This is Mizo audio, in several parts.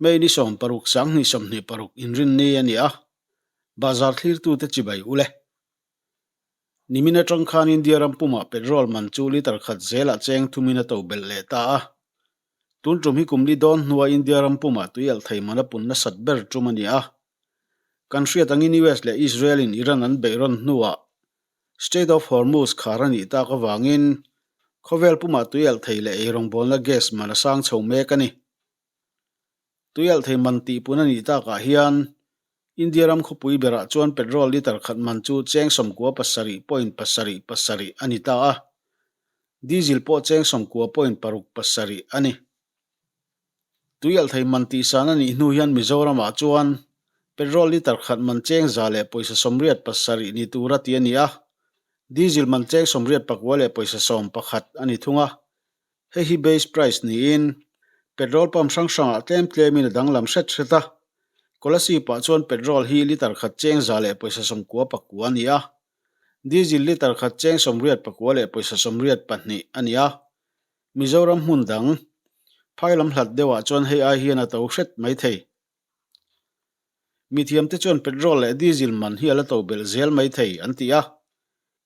May ni 16 2026 inrinni a ni a, bazar thlirtute chibai u le. Nimin atang khan India ram pumah petrol man chu litre khat zelah cheng thumin a to belh leh ta a. Tun tum hi kum li dawn hnua India ram pumah tui alh thei man a pun nasat ber tum a ni a. Kan hriat angin US leh Israel in Iran an beih rawn hnuah Strait of Hormuz khar a nih tak avangin khawvel pumah tui alh thei leh eirawngbawlna gas man a sang chho mek a ni. Tui alh thei man tih pun a nih takah hian India ram khawpui berah chuan petrol litre khat man chu cheng 97.77 a ni ta a, diesel pawh cheng 90.67 a ni. Tui alh thei man tihsan a nih hnu hian Mizoramah chuan petrol litre khat man cheng 187 ni tura ti a ni a, diesel man cheng 84.11 a ni thung a. Hei hi base price niin petrol pump hrang hrangah tlem tlemin a danglam hret hret a. Kolasib-ah chuan petrol hi litre khat cheng 199 a ni a, diesel litre khat cheng 89.82 a ni a. Mizoram hmun dang, phai lam hlat deuhah chuan hei ai hian a to hret mai thei. Mithiamte chuan petrol leh diesel man hi a la to belh zel mai thei an ti a.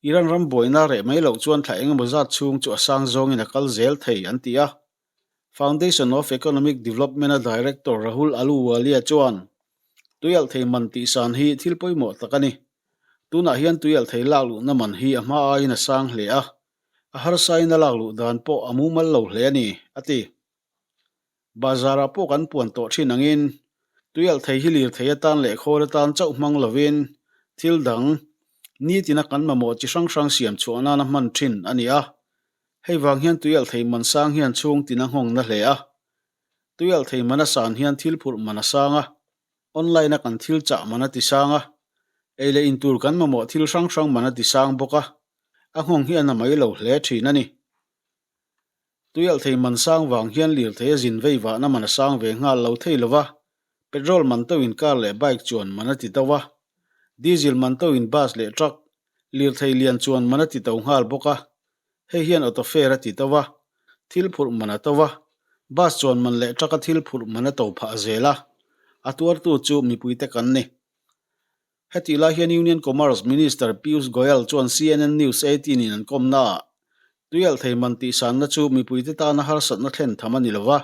Iran ram buaina reh mai loh chuan thla engemaw zat chhung chu a sang zawngin a kal zel thei an ti a. Foundation of Economic Development-a Director Rahul Ahluwalia chuan, Tuialh thei man tihsan hi thil pawimawh tak a ni. Tunah hian tuialh thei lak luhna man hi a hma aiin a sang hle a, a harsain a lak luh dan pawh a mumal lo hle a ni, a ti. Bazar-ah pawh kan puan tawh thin angin, tuialh thei hi lirthei atan leh khawl atan chauh hmang lovin thil dang nitina kan mamawh chi hrang hrang siam chhuah nana hman thin a ni a. Hei vang hian tuialh thei man sang hian chhung tin a nghawng na hle a. Tuialh thei man a san hian thil phurh man a sang a, online-a kan thil chah man a ti sang a, ei leh in tur kan mamawh thil hrang hrang man a ti sang bawk a, a nghawng hi a na mai lo hle thin a ni. Tuialh thei man sang vang hian lirthei a zin vei vahna man a sang ve nghal lo thei lo va, petrol man to in car leh bike chuan man a ti to a, diesel man to in bus leh truck, lirthei lian chuan man a ti to nghal bawk a, hei hian auto fare a ti to a, thil phurh man a to a, bus chuan man leh truck a thil phurh man a to phah zel a, a tuartu chu mipuite kan ni. Hetih lai hian Union Commerce Minister Piyush Goyal chuan CNN News 18 in an kawmnaah, Tuialh thei man tihsanna chu mipuite tana harsatna thlen tham a ni lo va,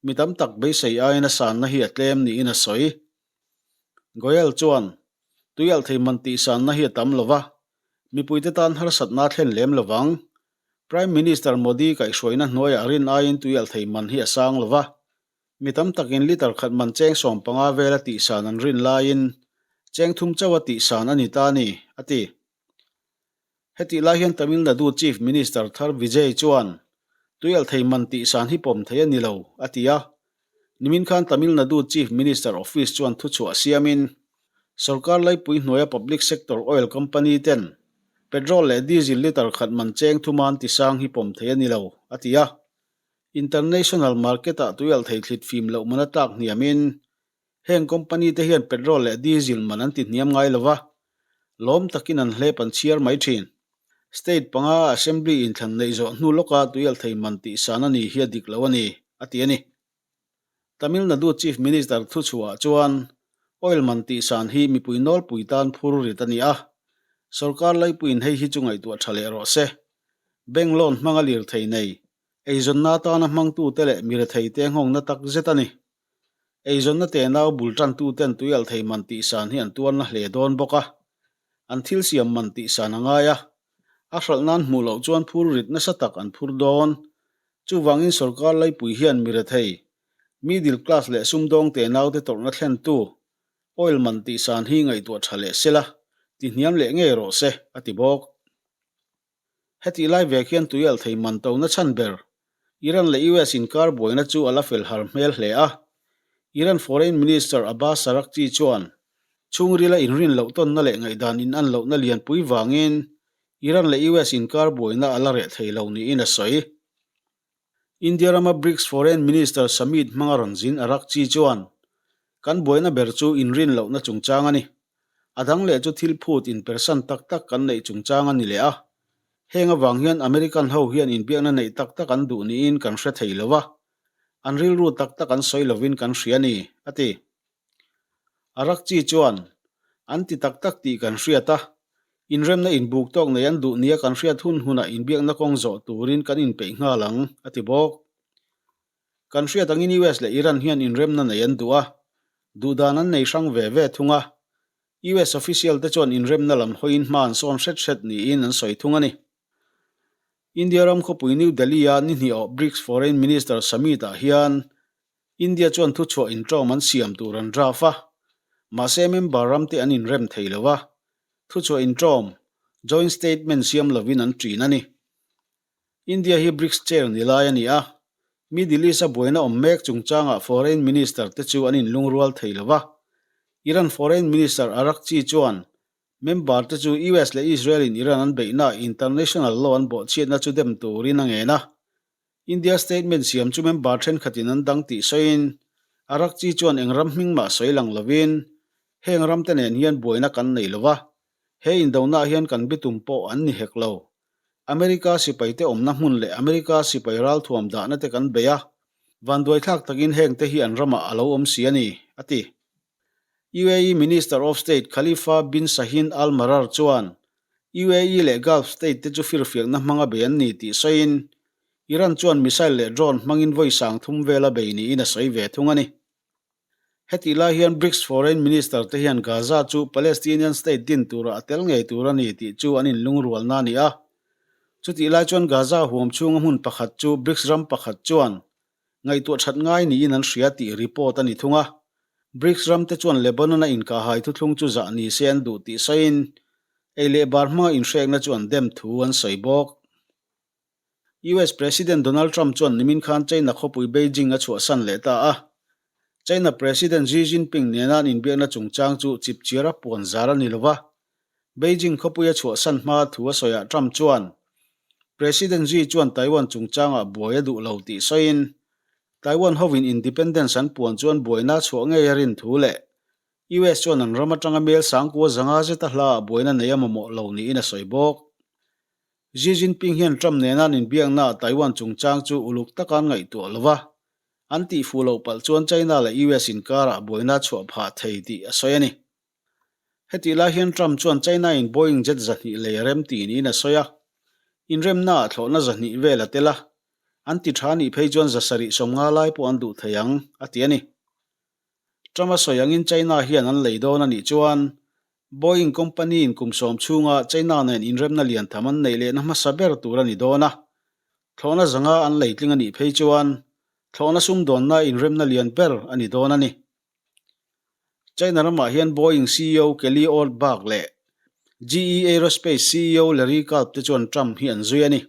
mi tam tak beisei aiin a sanna hi a tlem niin a sawi. Goyal chuan, Tuialh thei man tihsanna hi a tam lo va, mipuite tan harsatna a thlen lem lo vang. Prime Minister Modi kaihhruaina hnuaiah rin aiin tuialh thei man hi a sang lo va, Mi tam takin litre khat man cheng 15 vela tihsan an rin laiin cheng thum chauha tihsan a ni ta a ni, a ti. Hetih lai hian Tamil Nadu Chief Minister thar Vijay chuan tuialhthei man tihsan hi pawm thei a ni lo, a ti a. Nimin khan Tamil Nadu Chief Minister Office chuan thuchhuah siamin sorkar laipui hnuaia public sector oil company ten petrol leh diesel litre khat man cheng thuma an tisang hi pawm thei a ni lo, a ti a. International market-ah tuialh thei thlit fim loh man a tlak hniamin heng company te hian petrol leh diesel man an ti hniam ngai lo va, lawm takin an hlep an chhiar mai thin. State panga Assembly inthlan neih zawh hnu lawka tuialh thei man tihsan a ni hi a dik lo a ni, a ti a ni. Tamil Nadu Chief Minister thuchhuah chuan oil man tihsan hi mipui nawlpui tan phur rit a ni a, sorkar laipuiin hei hi chu ngaihtuah tha leh rawh se. Bank loan hmanga lirthei nei Eizawnna atana hmangtute leh mi retheite nghawngna tak zet a ni. Eizawnna tenau bul tantuten tuialh thei man tihsan hi an tuarna hle dawn bawk a, an thil siam man tihsan a ngai a, a hralh nan hmuh loh chuan phur rit nasa tak an phur dawn. Chuvangin sorkar laipui hian mi rethei, middle class leh sumdawng tenaute tawrhna thlentu oil man tihsan hi ngaihtuah tha leh sela, tihniam leh ngei rawh se, a ti bawk. Hetih lai vek hian tuialh thei man to na chhan ber Iran leh US inkar buaina chu a la fel har hmel hle a. Iran Foreign Minister Abbas Araghchi chuan chhungrila inrin loh tawnna leh ngaihdan inan lohna lianpui vangin Iran leh US inkar buaina a la reh thei lo niin a sawi. India rama Brics Foreign Minister Summit hmanga rawn zin Araghchi chuan, Kan buaina ber chu inrin lohna chungchang a ni. A dang leh chu thil phut inpersan tak tak kan neih chungchang a ni leh a. Heng avang hian American ho hian inbiakna neih tak tak an duh niin kan hre thei lo a. An rilru tak tak an sawi lovin kan hria a ni, a ti. Araghchi chuan, An ti tak tak tih kan hriat a, inremna inbuk tawk nei an duh nia kan hriat hun hunah inbiakna kawng zawh turin kan inpeih nghal ang, a ti bawk. Kan hriat angin US leh Iran hian inremna nei an duh a, duhdan an nei hrang ve ve thung a. US official te chuan inremna lam hawiin hma an sawn hret hret niin an sawi thung a ni. India ram khawpui New Delhi-a ni hnih awh BRICS Foreign Minister Summit-ah hian India chuan thuchhuah inṭawm an siam tur an draft a, mahse member ramte an inrem thei lo a, thuchhuah inṭawm, joint statement, siam lovin an ṭin a ni. India hi BRICS chair ni lai a ni a, Middle East-a buaina awm mek chungchangah Foreign Minister te chu an inlungrual thei lo va, Iran Foreign Minister Araghchi chuan member te chu US leh Israel-in Iran an beihnaah international law an bawhchhiatna chu dem turin a ngen a. India statement siam chu member thenkhatin an dang tih sawiin Araghchi chuan eng ram hming mah sawi lang lovin heng ramte nen hian buaina kan nei lo va, he indonaah hian kan bitum pawh an ni hek lo. America sipaite awmna hmun leh America sipai ralthuam dahna te kan bei a, vanduaithlak takin hengte hi an ramah a lo awm si a ni, a ti. UAE Minister of State Khalifa bin Shahin Al Marar chuan UAE leh Gulf state te chu firfiakna hmanga bei an ni tih sawiin, Iran chuan missile leh drone hmangin vawi sang thum vela bei niin a sawi ve thung a ni. Hetih lai hian BRICS Foreign Minister te hian Gaza chu Palestinian state din turah a tel ngei tur a ni tih chu an inlungrualna a ni a. Chutih lai chuan Gaza huam chhunga hmun pakhat chu BRICS ram pakhat chuan ngaihtuah that ngai niin an hria tih report a ni thung a. BRICS ram te chuan Lebanon-a inkahhai thuthlung chu zah ni se an duh tih sawiin ei leh bar hmanga inhrekna chu an dem thu an sawi bawk. US President Donald Trump chuan nimin khan China khawpui Beijing a chhuahsan leh ta a. China President Xi Jinping nena an inbiakna chungchang chu chipchiar a puan zar a ni lo va. Beijing khawpui a chhuahsan hma thu a sawiah Trump chuan President Xi chuan Taiwan chungchangah buai a duh lo tih sawiin Taiwan hovin independence an puan chuan buaina a chhuah ngei a rin thu leh US chuan an ram atanga mel sangkua zanga zeta hlaah buaina nei a mamawh lo niin a sawi bawk. Xi Jinping hian Trump nena an inbiaknaah Taiwan chungchang chu uluk taka an ngaihtuah lo va, an tihfuh loh palh chuan China leh US inkarah buaina a chhuah phah thei tih a sawi a ni. Hetih lai hian Trump chuan China-in Boeing jet 200 lei a rem tih niin a sawi a, inremnaah thlawhna 200 vel a tel a, an ti tha nih phei chuan 750 lai pawh an duh thei ang, a ti a ni. Trump a sawi angin China hian an lei dawn a nih chuan Boeing company-in kum sawm chhunga China nen inremna lian tham an neih lehna hmasa ber tur a ni dawn a, thlawhna zanga an lei tling a nih phei chuan thlawhna sumdawnna inremna lian ber a ni dawn a ni. China ramah hian Boeing ceo Kelly Ortberg leh GE Aerospace ceo Larry Culp te chuan Trump hi an zui a ni.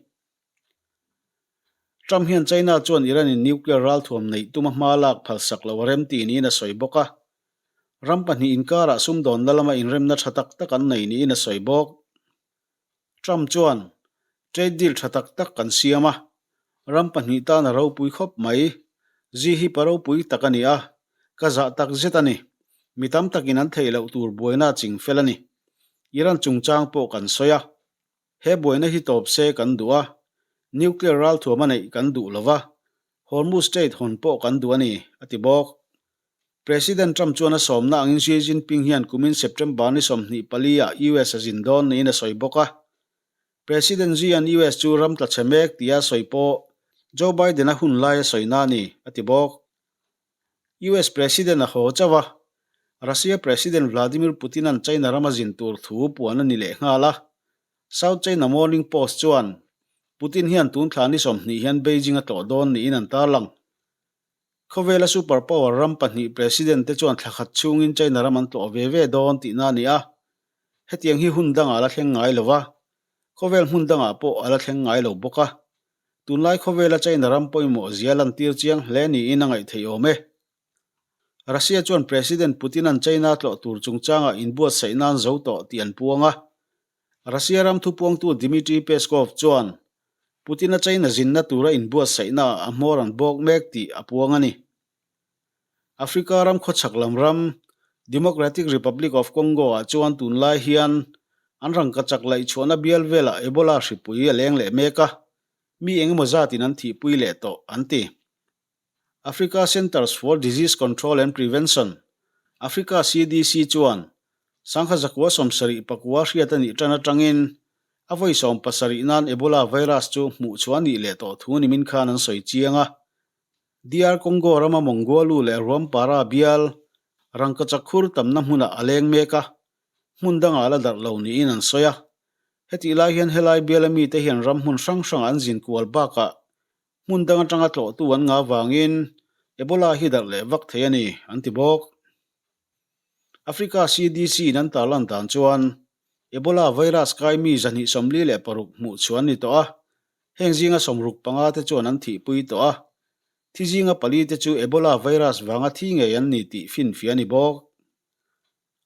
Trump hian China chuan Iran-in nuclear ralthuam neih tuma hma lak phalsak lo a rem tih niin a sawi bawk a. Ram pahnih inkarah sumdawnna lama inremna tha tak tak an nei niin a sawi bawk. Trump chuan, Trade deal tha tak tak kan siam a, ram pahnih tan a ropui khawp mai. Zi hi pa ropui tak a ni a, ka zah tak zet a ni. Mi tam takin an theih loh tur buaina a ching fel a ni. Iran chungchang pawh kan sawi a. He buaina hi tawp se kan duh a, nuclear ralthuam a neih kan duh lo va, Hormuz Strait hawn pawh kan duh a ni, a ti bawk. President Trump chuan a sawmna angin Xi Jinping hian kumin September ni 24 ah US a zin dawn niin a sawi bawk a. President Xi-a'n US chu ram tla chhe mek tia a sawi pawh Joe Biden-a hun lai a sawina a ni, a ti bawk. US President a haw chauh a, Russia President Vladimir Putin-a'n China rama zin tur thu puan a ni leh nghal a. South China Morning Post chuan Putin hian tun thla ni 20 hian Beijing a tlawh dawn niin an tarlang. Khawvela super power ram pahnih president te chuan thla khat chhungin China ram an tlawh ve ve dawn tihna a ni a, hetiang hi hun dangah a la thleng ngai lo va, khawvel hmun dangah pawh a la thleng ngai lo bawk a. Tunlai khawvela China ram pawimawh zia lantir chiang hle niin a ngaih theih awm e. Russia chuan President Putin-a'n China tlawh tur chungchangah inbuatsaih nan zo tawh tih an puang a. Russia ram thupuangtu Dmitry Peskov chuan Putin-a China zinna tura inbuatsaihnaah a hmawr an bawk mek tih a puang a ni. Africa ram khawchhak lam ram, Democratic Republic of Congo-ah chuan tunlai hian an rangkachak laihchhuahna bial velah Ebola hripui a leng leh mek a, mi engemaw zatin an thihpui leh tawh, an ti. Africa Centres for Disease Control and Prevention, Africa CDC, chuan sangha zakua 74 hriat a nih tan atangin a vawi 70 nan Ebola virus chu hmuh chhuah a nih leh tawh thu nimin khan an sawi chiang a. DR Congo rama Mongbwalu leh Rwampara bial rangkachak khur tamna hmunah a leng mek a, hmun dangah a la darh lo niin an sawi a. Hetih lai hian helai biala mite hian ram hmun hrang hrangah an zin kual bakah Hmun dang atanga tlawhtu an ngah vangin Ebola hi darh leh vak thei a ni, an ti bawk. Africa CDC in an tarlan dan chuan Ebola virus kai mi 246 hmuh chhuah an ni tawh a, heng zinga 65 te chuan an thihpui tawh a, thi zinga pali te chu Ebola virus vanga thi ngei an ni tih finfiah a ni bawk.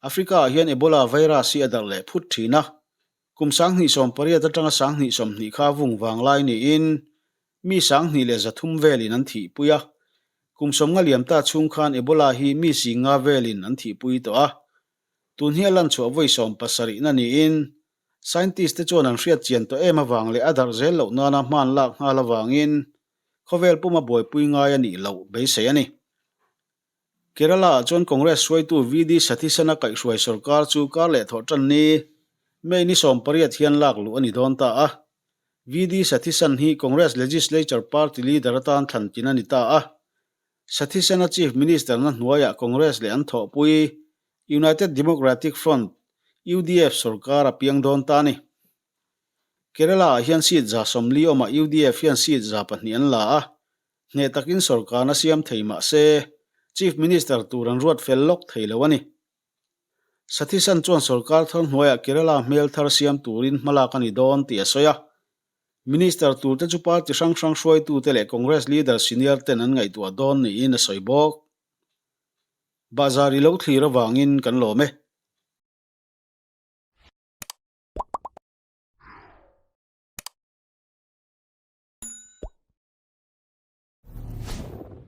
Africa ah hian Ebola virus hi a darh leh phut thin a, kum 2018 atanga 2020 kha vung vang lai niin mi 2100 velin an thihpui a, kum 50 liam ta chhung khan Ebola hi mi 50 velin an thihpui tawh a. Tun hi a lan chhuah vawi 70 na niin scientist te chuan an hriat chian tawh em avang leh a darh zel loh nana hman lak nghal avangin khawvel puma buaipui ngai a nih loh beisei a ni. Kerala-ah chuan Congress hruaitu VD Satheesan-a kaihhruai sorkar chu kar leh thawh tan ni May ni 18 hian lak luh a ni dawn ta a. VD Satheesan hi Congress Legislature Party leader atan thlan tlin a ni ta a. Satheesan-a Chief Minister-na hnuaiah Congress leh an thawhpui United Democratic Front, UDF, sorkar a piang dawn ta a ni. Kerala-ah hian seat 140 awmah UDF hian seat 200 an la a, Hneh takin sorkarna siam thei mah se, Chief Minister tur an ruat fel lawk thei lo a ni. Satheesan chuan sorkar thar hnuaiah Kerala hmel thar siam turin hmalak a ni dawn tih a sawi a. Minister turte chu party hrang hrang hruaitute leh Congress leader senior ten an ngaihtuah dawn niin a sawi bawk. Bahzar i lo thlir avangin kan lawm e.